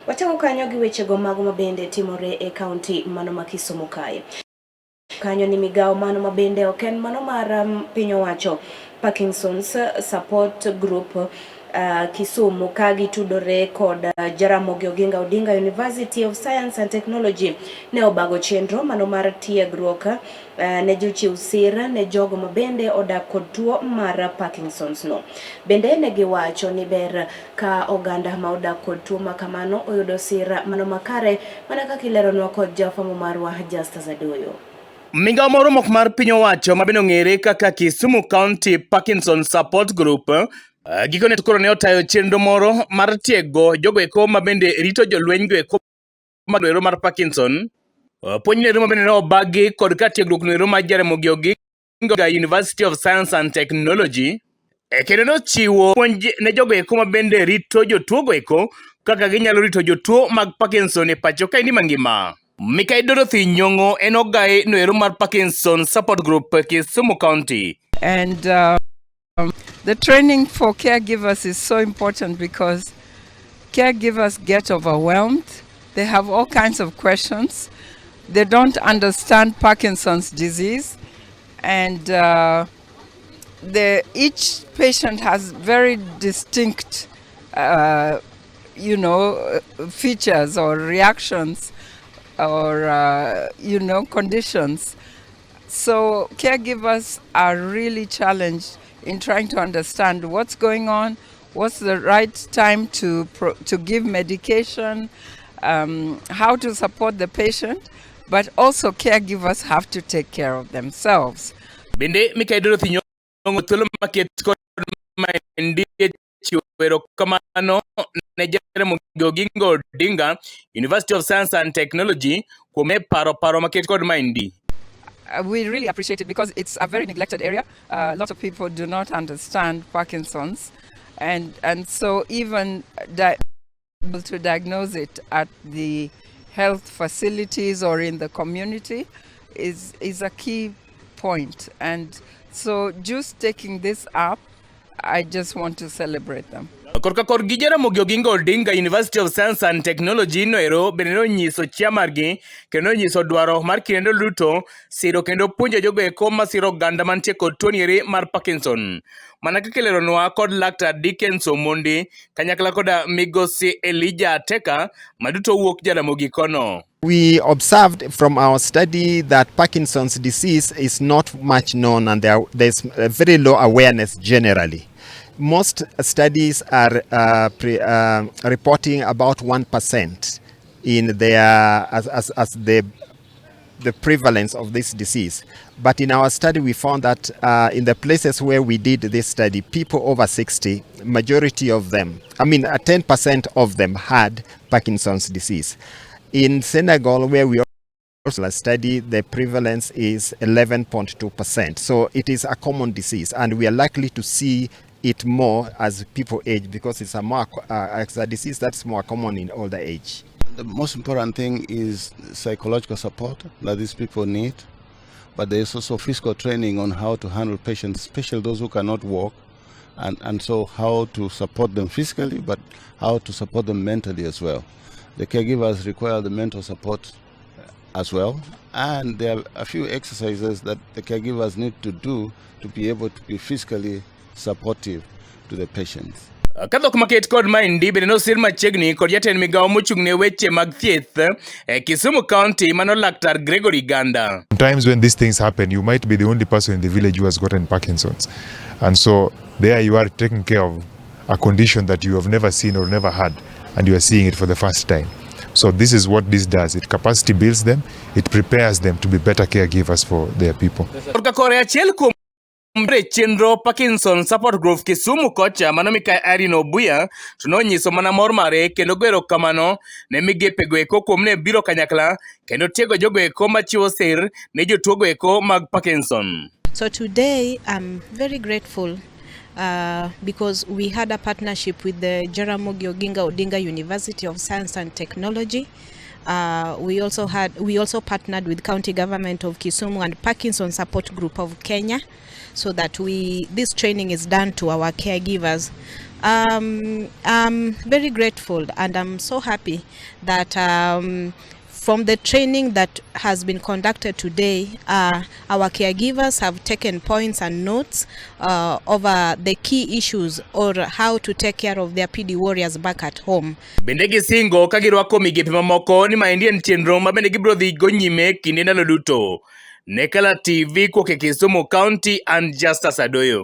Wachako kanyo gi wechego mago mabende timore e kaunti mano ma Kisumu kae. Kanyo ni migawo mano mabende ok en mano mar piny owacho Parkinson's Support Group Kisumu ka gitudore kod Jaramogi Oginga Odinga University of Science and Technology ne obago chenro mano mar tiegruok ne jochiw sir ne jogo mabende odak kod tuo mar Parkinson's no. Bende ne giwacho ni ber ka oganda ma odak kod tuo ma kamano oyudo sir mano makare mana kaka ileronwa kod jafwambo marwa Justus Adoyo. Migawo moro mok mar piny owacho ma bende ong'ere kaka Kisumu County Parkinson Support Group gikone to koro ne otayo chenro moro mar tiego jogo eko ma bende rito jolweny go eko mag ero mar Parkinson. Puonj no ero ma bende ne obagi kod ka tiegruok no ero mar Jaramogi Oginga University of Science and Technology kendo nochiwo puonj ne jogo eko ma bende rito jotuo go eko kaka ginyalo rito jotuo mag Parkinson e pacho kaendi mangima. Mikai Dorothy Nyong'o en ogaye noero mar Parkinson Support Group Kisumu County. And the training for caregivers is so important because caregivers get overwhelmed. They have all kinds of questions. They don't understand Parkinson's disease. And each patient has very distinct features or reactions or conditions. So caregivers are really challenged in trying to understand what's going on, what's the right time to give medication, how to support the patient, but also caregivers have to take care of themselves. Bende Mikai Dorothy Nyong'o thuolo maket kod maendi e chiwo erokamano ne Jaramogi Oginga Odinga University of Science and Technology kuom ne paro paro maket kod maendi. We really appreciate it because it's a very neglected area. A lot of people do not understand Parkinson's, and so even to diagnose it at the health facilities or in the community is a key point. And so just taking this up, I just want to celebrate them. Korka korgi Jaramogi Oginga Odinga University of Science and Technology noero bende nonyiso chia margi kendo nonyiso dwaro mar kinde duto siro kendo puonjo jogo eko masiro oganda mantie kod tuo nieri mar Parkinson. Mana kaka ileronwa kod Laktar Dickens Omondi kanyakla koda migosi Elijah Teka maduto wuok Jaramogi kono. We observed from our study that Parkinson's disease is not much known and there's a very low awareness generally. Most studies are reporting about 1% in their as the prevalence of this disease. But in our study, we found that in the places where we did this study, people over 60, majority of them, I mean, 10% of them had Parkinson's disease. In Senegal, where we also study, the prevalence is 11.2%. So it is a common disease, and we are likely to see it more as people age because it's a disease that's more common in older age. The most important thing is psychological support that these people need, but there is also physical training on how to handle patients, especially those who cannot walk, and so how to support them physically, but how to support them mentally as well. The caregivers require the mental support as well, and there are a few exercises that the caregivers need to do to be able to be physically supportive to the patients. Ka dhok maket kod maendi bende nosir machiegni kod jatend migawo mochung' ne weche mag thieth e Kisumu County mano Laktar Gregory Ganda. Sometimes when these things happen, you might be the only person in the village who has gotten Parkinson's. And so there you are taking care of a condition that you have never seen or never had, and you are seeing it for the first time. So this is what this does. It capacity builds them, it prepares them to be better caregivers for their people. Korka kore achiel kuom e chenro Parkinson Support Group Kisumu kocha mano Mikai Irene Obuya to nonyiso mana mor mare kendo goyo erokamano ne migepe go eko kuom ne biro kanyakla kendo tiego jogo eko machiwo sir ne jotuo go eko mag Parkinson. So today I'm very grateful because we had a partnership with the Jaramogi Oginga Odinga University of Science and Technology. We also partnered with county government of Kisumu and Parkinson Support Group of Kenya, so that we this training is done to our caregivers. I'm very grateful and I'm so happy that from the training that has been conducted today, our caregivers have taken points and notes over the key issues or how to take care of their PD warriors back at home. Bende gisingo ka girwako migepe mamoko ni maendi en chenro ma bende gibiro dhi go nyime kinde ndalo duto. Ne Kala TV kowuok e Kisumu County and Justus Adoyo.